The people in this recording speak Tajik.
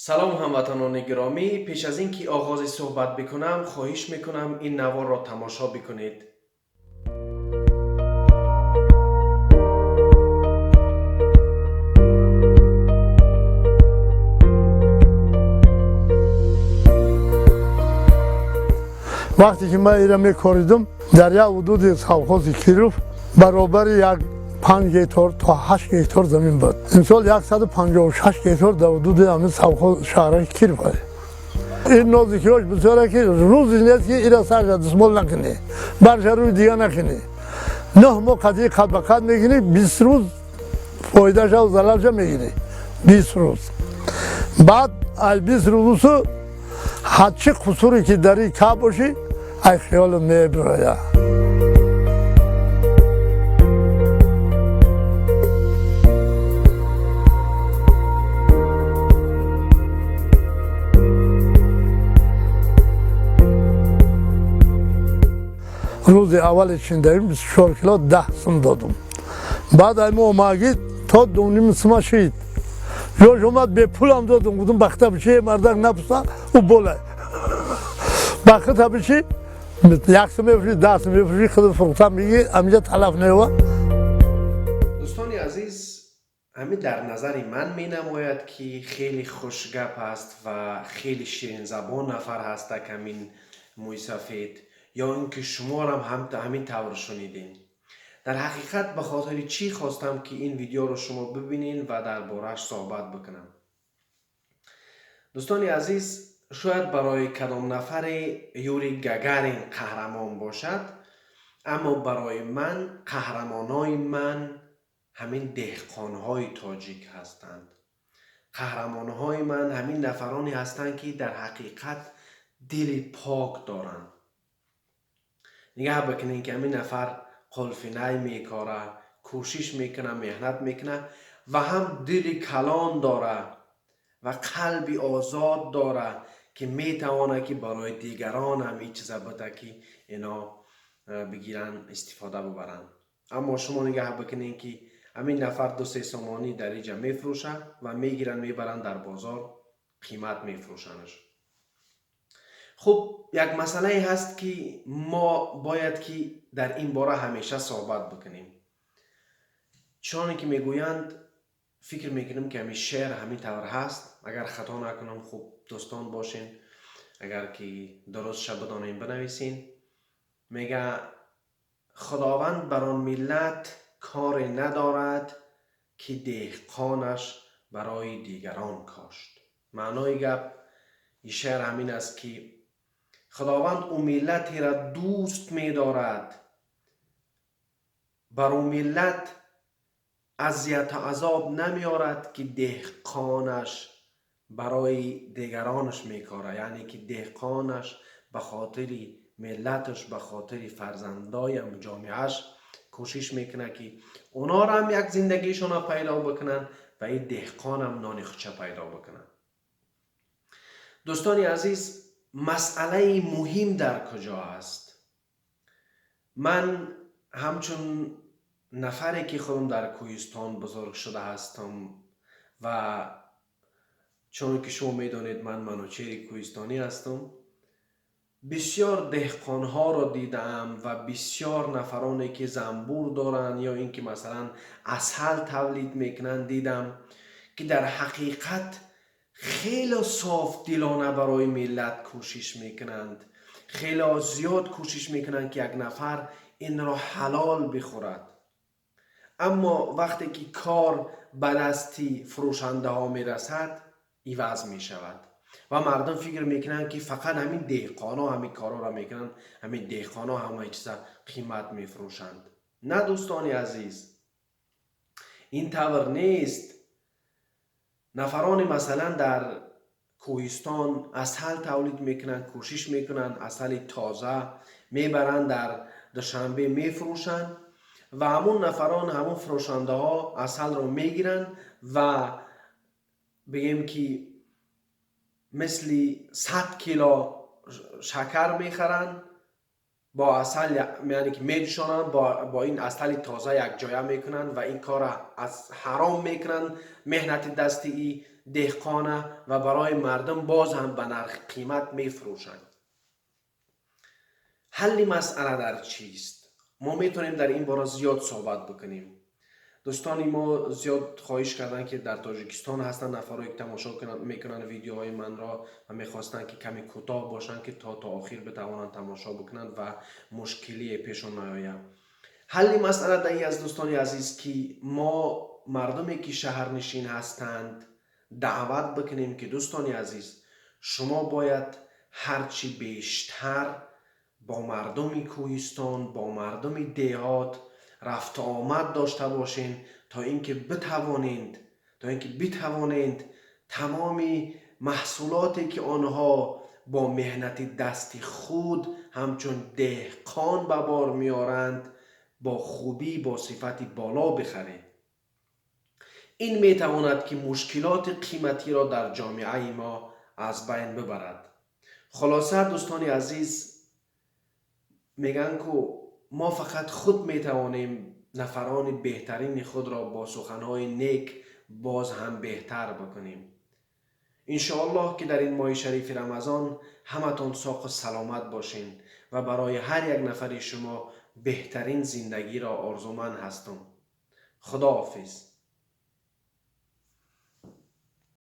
Салом, ҳамватанони гиромӣ. Пеш аз ин ки оғози суҳбат бикунам, хоҳиш мекунам, ин наворро тамошо бикунед. Вақте ки ман ира мекоридам, дар як ҳудуди совхози Киров баробари як 5 гектар то 8 гектар замин буд. Имсол 156 гектар дар ҳудуди ҳамин совхоз шаҳраки Киров. Ин нозикиҳош бисёре, ки рӯзе нест, ки ира сарша дастмол накунӣ, барша рӯи дига накунӣ. 9 моҳ қадии қад ба қад мегирӣ, 20 рӯз фоидаша зарарша мегирӣ. 20 рӯз баъд, ай 20 рӯзусу ҳарчи қусуре ки дар ин каб бошӣ, ай хиёлат мебирояд. Рӯзи аввали чиндаим 24 кило 10 сум додум. Баъд аймо омагӣ то 2,5 сума шид. Ёш омад, бепулам додум, гуфтум: «Бахта бичи, мардак напуса, ӯ бола бахта бичи, 1 сум мефурӯши, 10 сум мефурӯши, худ фурӯхта мегӣ, аминҷа талаф нева». Дӯстони азиз, ҳамин дар назари ман менамояд, ки хеле хушгап аст ва хеле ширинзабон нафар ҳастак ҳамин мӯйсафед, ё ин ки шуморам ҳамин тавр шунидем. Дар ҳақиқат, ба хотири чӣ хостам, ки ин видеоро шумо бибинед ва дар борааш суҳбат бикунам? Дӯстони азиз, шояд барои кадом нафаре Юрий Гагарин қаҳрамон бошад, аммо барои ман қаҳрамонои ман ҳамин деҳқонҳои тоҷик ҳастанд. Қаҳрамонҳои ман ҳамин нафароне ҳастанд, ки дар ҳақиқат дили пок доранд. Нигаҳ бикунед, ки ҳамин нафар қулфинай мекора, кӯшиш мекуна, меҳнат мекуна ва ҳам дили калон дора ва қалби озод дора, ки метавонад, ки барои дигарон ҳам ин чиза бида, ки ино бигиранд, истифода бубаранд. Аммо шумо нигаҳ бикунед, ки ҳамин нафар 2-3 сомонӣ дар иҷа мефурӯшад ва мегиранд, мебаранд, дар бозор қимат мефурӯшандаш. Хуб, як масъалае ҳаст, ки мо бояд ки дар ин бора ҳамеша суҳбат бикунем. Чуноне ки мегӯянд, фикр мекунем, ки ҳамин шеър ҳамин тавр ҳаст, агар хато накунам. Хуб, дӯстон бошен, агар ки дурустша бидонем, бинависен. Мега: «Худованд бар он миллат коре надорад, ки деҳқонаш барои дигарон кошт». Маънои гап ин шеър ҳамин аст, ки Худованд ӯ миллатеро дӯст медорад, бар ӯ миллат азияту азоб намеорад, ки деҳқонаш барои дигаронаш мекорад, яъне ки деҳқонаш ба хотири миллаташ, ба хотири фарзандоям ҷомеааш кӯшиш мекунад, ки онҳоро ҳам як зиндагишонро пайдо бикунанд ва ин деҳқонам нони худша пайдо бикунад. Дӯстони азиз, масъалаи муҳим дар куҷо аст? Ман ҳамчун нафаре, ки худам дар кӯҳистон бузург шуда ҳастам ва чуноне ки шумо медонед, ман манучери кӯҳистонӣ ҳастам, бисёр деҳқонҳоро дидаам ва бисёр нафароне, ки занбур доранд ё ин ки масалан асал тавлид мекунанд, дидам, ки дар ҳақиқат хело софдилона барои миллат кӯшиш мекунанд, хело зиёд кӯшиш мекунанд, ки як нафар инро ҳалол бихӯрад. Аммо вақте ки кор ба дасти фурӯшандаҳо мерасад, иваз мешавад ва мардум фикр мекунанд, ки фақат ҳамин деҳқонҳо ҳамин корҳоро мекунанд, ҳамин деҳқонҳо ҳамаи чиза қимат мефурӯшанд. На, дӯстони азиз, ин тавр нест. Нафароне, масалан, дар кӯҳистон асал тавлид мекунанд, кӯшиш мекунанд, асали тоза мебаранд, дар Душанбе мефурӯшанд ва ҳамун нафарон, ҳамун фурӯшандаҳо асалро мегиранд ва бигем, ки мисли 100 кило шакар мехаранд, бо асал, яъне ки меҷӯшонанд, бо ин асали тоза якҷоя мекунанд ва ин корро аз ҳаром мекунанд меҳнати дасти и деҳқона ва барои мардум боз ҳам ба нарх қимат мефурӯшанд. Ҳалли масъала дар чист? Мо метавонем дар ин бора зиёд суҳбат бикунем. Дӯстони мо зиёд хоҳиш карданд, ки дар Тоҷикистон ҳастанд, нафарое ки тамошо мекунанд видеоҳои манро ва мехостанд, ки каме кӯтоҳ бошанд, ки то охир битавонанд тамошо бикунанд ва мушкилие пешон наояд. Ҳалли масъала дар ин аст, дӯстони азиз, ки мо мардуме ки шаҳрнишин ҳастанд, даъват бикунем, ки дӯстони азиз, шумо бояд ҳарчи бештар бо мардуми кӯҳистон, бо мардуми деҳот рафту омад дошта бошен, то ин ки битавонед тамоми маҳсулоте ки онҳо бо меҳнати дасти худ ҳамчун деҳқон ба бор меоранд, бо хубӣ, бо сифати боло бихаред. Ин метавонад, ки мушкилоти қиматиро дар ҷомеаи мо аз байн бибарад. Хулоса, дӯстони азиз, мегӯянд ку мо фақат худ метавонем нафарони беҳтарини худро бо суханҳои нек боз ҳам беҳтар бикунем. Иншоаллоҳ, ки дар ин моҳи шарифи Рамазон ҳаматон соқу саломат бошен ва барои ҳар як нафари шумо беҳтарин зиндагиро орзуманд ҳастам. Худоҳофиз.